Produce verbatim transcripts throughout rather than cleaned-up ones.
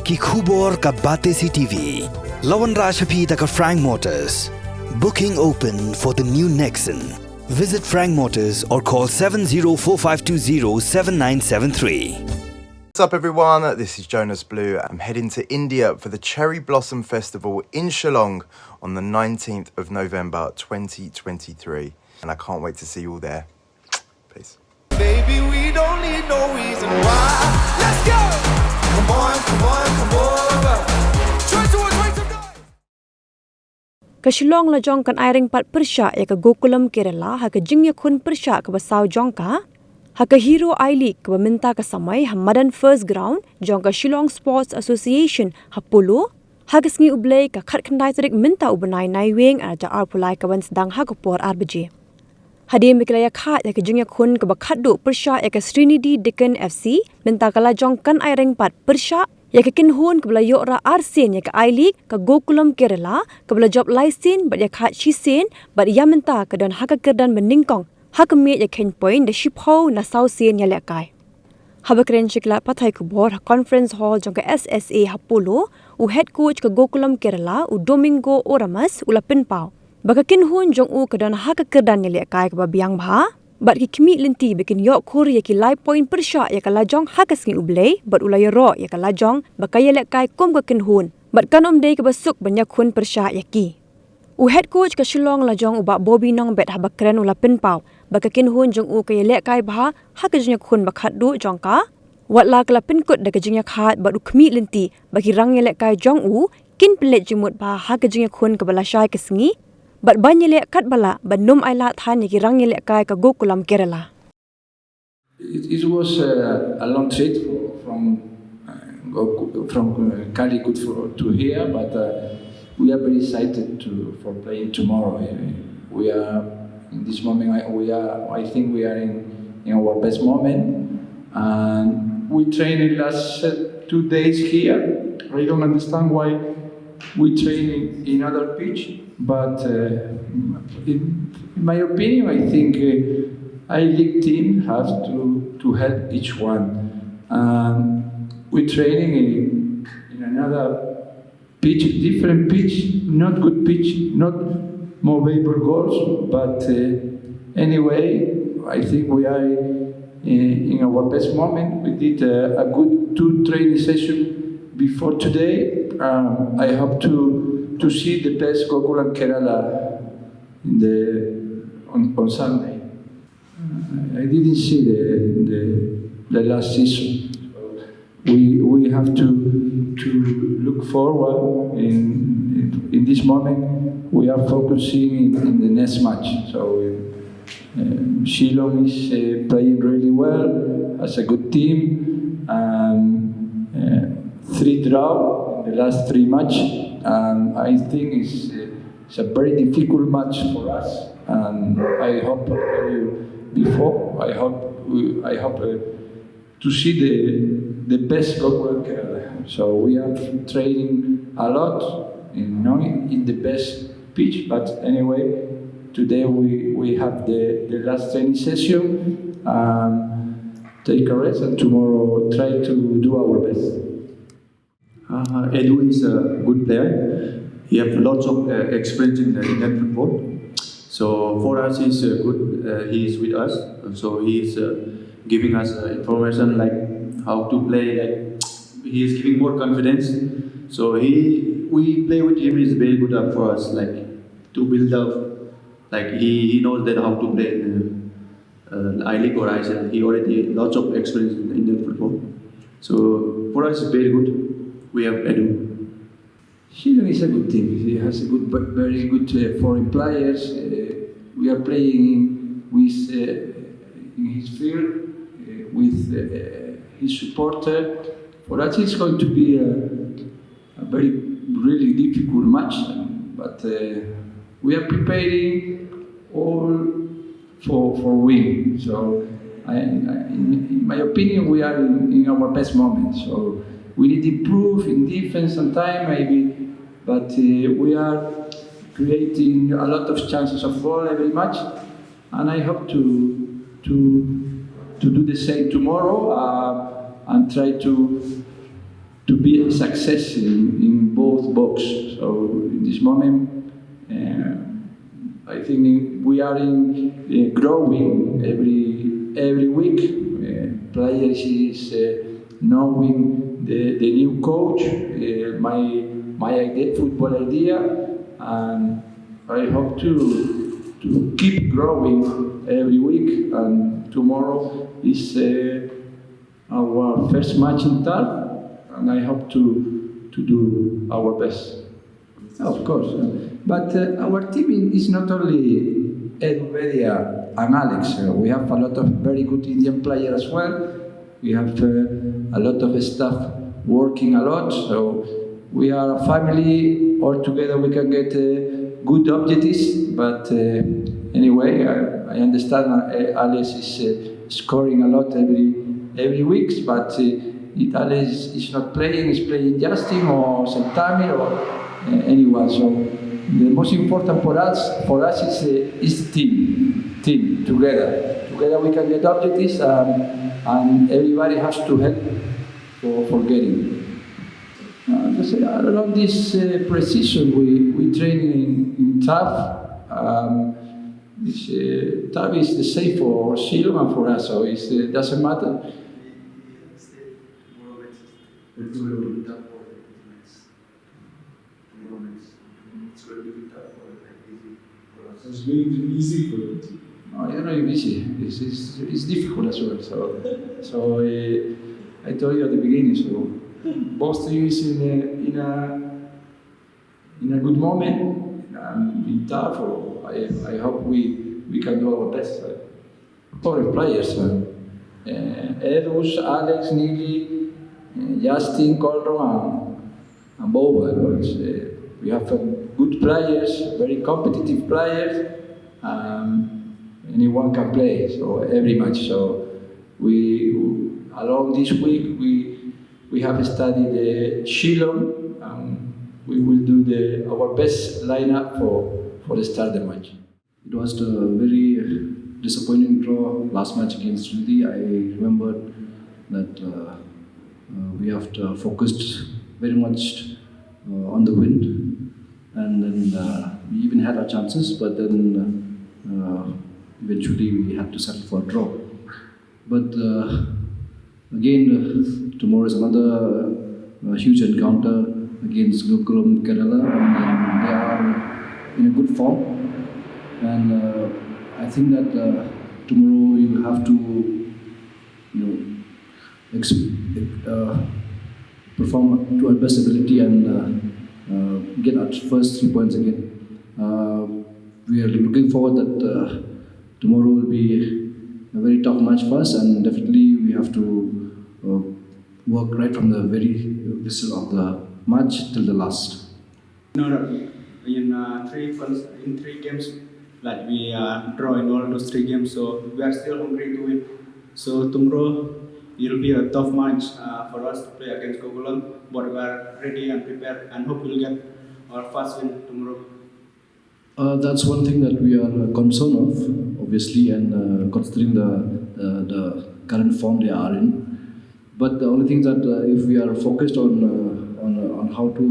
Ki khubor ka Batesi T V. La wanrah sha phi da ka Frank Motors. Booking open for the new Nexon. Visit Frank Motors or call seven zero four five two zero seven nine seven three. What's up, everyone? This is Jonas Blue. I'm heading to India for the Cherry Blossom Festival in Shillong on the nineteenth of November twenty twenty-three, and I can't wait to see you all there. Peace. Baby, we don't need no reason why. Let's go. Come on, come on, come over. Try to avoid some noise. Ka Shillong Lajong kan ai ryngpat pyrshah ïa ka Gokulam Kerala ha ka jingïakhun pyrshah kaba saw jong ka ha ka Hero I-League kaba mynta ka samoi ha madan First Ground jong ka Shillong Sports Association ha Polo, ha ka sngi U Blei ka khatkhyndai tarik mynta u bnai Naiwieng ar hajar arphew lai, ka ban sdang ha ka por ar baje. Hadien ba ki la ïakhaid ïa ka jingïakhun kaba khatduh pyrshah ïa ka Srinidhi Deccan F C, mynta ka lajong kan ai ryngpat pyrshah ïa ka kynhun kaba la ïoh rah arsien ïa ka I-League, ka Gokulam Kerala, kaba la jop laisien bad ïakhaid shisien, bad ïa mynta ka don ha ka kyrdan banyngkong ha ka miej ïa ka point da shiphew na sawsien ïalehkai. Haba kren sha ki lad pathai khubor ha Conference Hall jong ka S S A ha Polo, u head coach ka Gokulam Kerala, u Domingo Oramas, u la pynpaw ba ka kynhun jong u ka don ha ka kyrdan ïalehkai kaba biang bha, bad ki khmih lynti ba kin ïoh khur ïa ki lai point pyrshah ïa ka lajong ha ka sngi U Blei, bad u la ïaroh ïa ka lajong ba ka ïalehkai kum ka kynhun, bad kan ym dei kaba suk ban ïakhun pyrshah ïa ki. U head coach ka Shillong Lajong, u Bah Bobby Nongbet, haba kren u la pynpaw ba ka kynhun jong u ka ïalehkai bha ha ka jingïakhun ba khatduh jong ka, wat la ka la pynkut da ka jingïakhaid bad u khmih lynti ba ki rangïalehkai jong u kin pynleit jingmut bha ha ka jingïakhun kaba lashai ka sngi, bad ban ïaleh katba lah ban ym ailad than ïa ki rangïalehkai ka Gokulam Kerala. It, it was uh, a long trip for, from uh, Goku- from uh, Calicut for, to here, but uh, we are very excited to for playing tomorrow. Uh, We are in this moment. I, we are. I think we are in, in our best moment, and we trained the last uh, two days here. I don't understand why we train in, in other pitch, but uh, in, in my opinion, I think uh, I-League team has to to help each one. And we training in, in another pitch, different pitch, not good pitch, not movable goals, but uh, anyway, I think we are in, in our best moment. We did a, a good two training sessions before today. Um, I hope to to see the best Gokulam Kerala in the on, on Sunday. I didn't see the, the, the last season. We, we have to, to look forward in, in this moment. We are focusing in, in the next match. So uh, Shillong is uh, playing really well, has a good team, and uh, three draw in the last three match. And I think it's, uh, it's a very difficult match for us. And I hope, I told you before, I hope, we, I hope uh, to see the the best Gokulam Kerala. So we are training a lot, you know, in the best pitch. But anyway, today we we have the the last training session. Um, take a rest, and tomorrow try to do our best. Uh, Edu is a good player. He has lots of uh, experience in the Indian football. So for us, he's uh, good. Uh, he is with us, so he is uh, giving us uh, information like how to play. Like, he is giving more confidence. So he, we play with him is very good uh, for us. Like to build up. Like he, he knows that how to play in uh, I-League or I S L. He already lots of experience in Indian football. So for us, very good. We have Edu. Shillong is a good team. He has a good, very good uh, foreign players. Uh, we are playing with uh, in his field uh, with uh, his supporter. For us, it's going to be a, a very really difficult match, but uh, we are preparing all for for win. So I, I, in, in my opinion, we are in, in our best moment. So we need to improve in defense and time maybe, but uh, we are creating a lot of chances of goal every match, and I hope to to to do the same tomorrow uh, and try to to be a success in, in both books. So in this moment, uh, I think we are in, uh, growing every every week. Uh, players is, uh, knowing the, the new coach, uh, my my idea, football idea, and I hope to to keep growing every week. And tomorrow is, uh, our first match in turf, and I hope to to do our best. Of course, uh, but, uh, our team is not only Edu Bedia and Alex. Uh, we have a lot of very good Indian players as well. We have, uh, a lot of staff working a lot, so we are a family. All together, we can get, uh, good objectives. But, uh, anyway, I, I understand, uh, Alex is, uh, scoring a lot every every week, but, uh, it, Alex is not playing. He's playing Justin or Santami or, uh, anyone. So the most important for us for us is, uh, is team, team together. Together we can get objectives, um, and everybody has to help for, for getting. Uh, just, uh, around this, uh, precision, we we train in, in turf. Um, this, uh, turf is the same for Shillong and for us, so it, uh, doesn't matter. It's going to be tough for them. It's going to be tough for them, like, easy for us. It's going to be easy for them. Oh, you know, easy. It's, it's, it's difficult as well. So, so uh, I told you at the beginning. So, both teams in a, in a in a good moment. Um, in tough, I, I hope we we can do our best. Uh, for the players, uh, uh, Edus, Alex, Nili, uh, Justin, Kordong, and, and Boba. But, uh, we have, uh, good players, very competitive players. Um, anyone can play, so every match. So we, along this week, we we have studied the Shillong. Um, we will do the our best lineup for for the start the match. It was a very disappointing draw last match against Rudi. I remembered that, uh, uh, we have, uh, focused very much, uh, on the win, and then, uh, we even had our chances, but then, uh, eventually we had to settle for a draw. But, uh, again, uh, tomorrow is another, uh, huge encounter against Gokulam Kerala, and, um, they are in a good form. And, uh, I think that, uh, tomorrow we will have to, you know, ex- uh, perform to our best ability and, uh, uh, get our first three points again. Uh, we are looking forward that, uh, tomorrow will be a very tough match for us, and definitely we have to, uh, work right from the very whistle of the match till the last. No, no. In, uh, three first, in three games, like, we, uh, draw in all those three games, so we are still hungry to win. So tomorrow it'll be a tough match, uh, for us to play against Gokulam, but we are ready and prepared, and hope we'll get our first win tomorrow. Uh, that's one thing that we are, uh, concerned of, obviously, and, uh, considering the, the the current form they are in. But the only thing that, uh, if we are focused on, uh, on uh, on how to,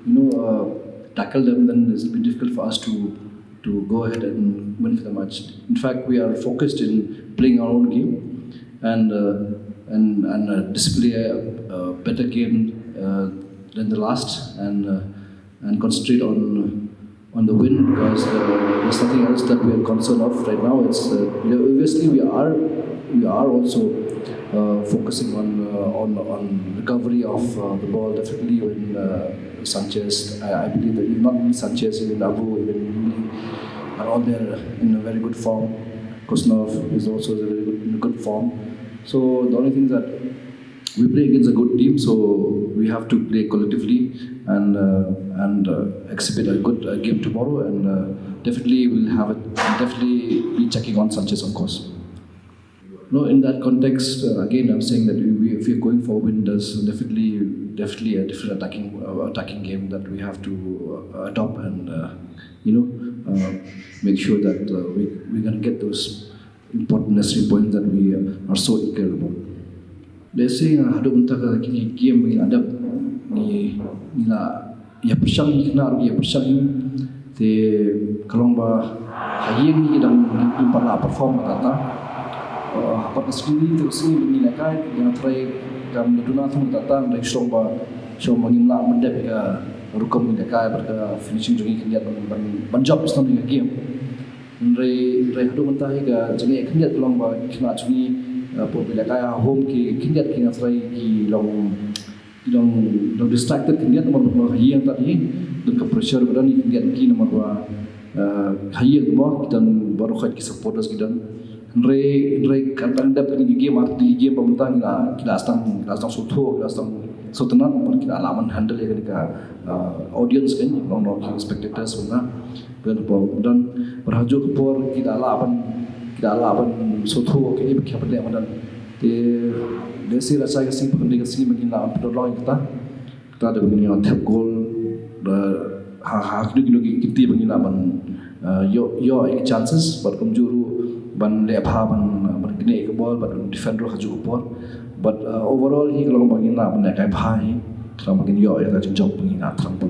you know, uh, tackle them, then it'll be difficult for us to to go ahead and win for the match. In fact, we are focused in playing our own game and, uh, and and uh, display a, a better game, uh, than the last, and, uh, and concentrate on on the win, because, uh, there's nothing else that we are concerned of right now. It's, uh, you know, obviously we are we are also, uh, focusing on, uh, on on recovery of, uh, the ball. Definitely when, uh, Sanchez, I, I believe that not only Sanchez, even Abu, even Yuli are all there in a very good form. Kusnov is also in a very good, in a good form. So the only thing that we play against a good team, so we have to play collectively and, uh, and uh, exhibit a good, uh, game tomorrow, and, uh, definitely we'll have it. Definitely be checking on Sanchez, of course. No, in that context, uh, again, I'm saying that we, we, if we're going for a win, there's definitely, definitely a different attacking, uh, attacking game that we have to, uh, adopt and, uh, you know, uh, make sure that, uh, we, we're going to get those important necessary points that we, uh, are so eager about. Lehse nga haduh mynta ka kine game ba ngi la dep, ngi ngi la ïa pyrshang, ngi khynnah ruh ïa pyrshang hi. Te ka long ba ha ïing ngi dang, ngim pat lah perform kata kata. Hapoh ka sngi, te ka sngi ba ngi lehkai, ïa nga trai kam da duna thung kata kata, hynrei shu long ba, shu long ba ngim lah ban dep ïa ka rukom ngi lehkai bad ka finishing jong ngi khyndiat ban, ban, ban jop sha ka game. Hynrei, hynrei haduh mynta hi ka jingeh khyndiat ka long ba ki khynnah jong ngi, eh, pud ba lehkai ha home, ki khyndiat ki nga trai ki long, ki long, long distracted khyndiat namar ba ha ïing tad hi don ka pressure ba don, ki khyndiat ki namar ba, eh, ha ïing mo ki don baroh khoit ki supporters ki don. Hynrei, hynrei ka dang dep kine ki game, ar tylli ki game ba mynta ngi la, ki la sdang, ki la sdang sngewthuh, ki la sdang sngewtynnat namar ki la lah ban handle ïa kane ka, eh, audience kan, long long ki spectators mynta. Don, don, bad ha kajuh ka por ki la lah ban, ki la lah ban sngewthuh kaei ba ki hap ban leh mynta. Te lehse lashai ka sngi pat kan dei ka sngi ba ngin lah ban pynlong ïa kata. Kata da ba ngin ïoh thep goal, da ha, ha kino kino ki kynti ba ngin lah ban, eh, ïoh, ïoh ïa ki chances, bad kumjuh ruh ban leh bha ban, ban knieh ïa ka ball, bad ban defend ruh ha kajuh ka por. Bad, eh, overall hi ka long ba ngin lah ban lehkai bha hi, khnang ba ngin ïoh ïa ka jingjop ba ngin ïa thrang ba.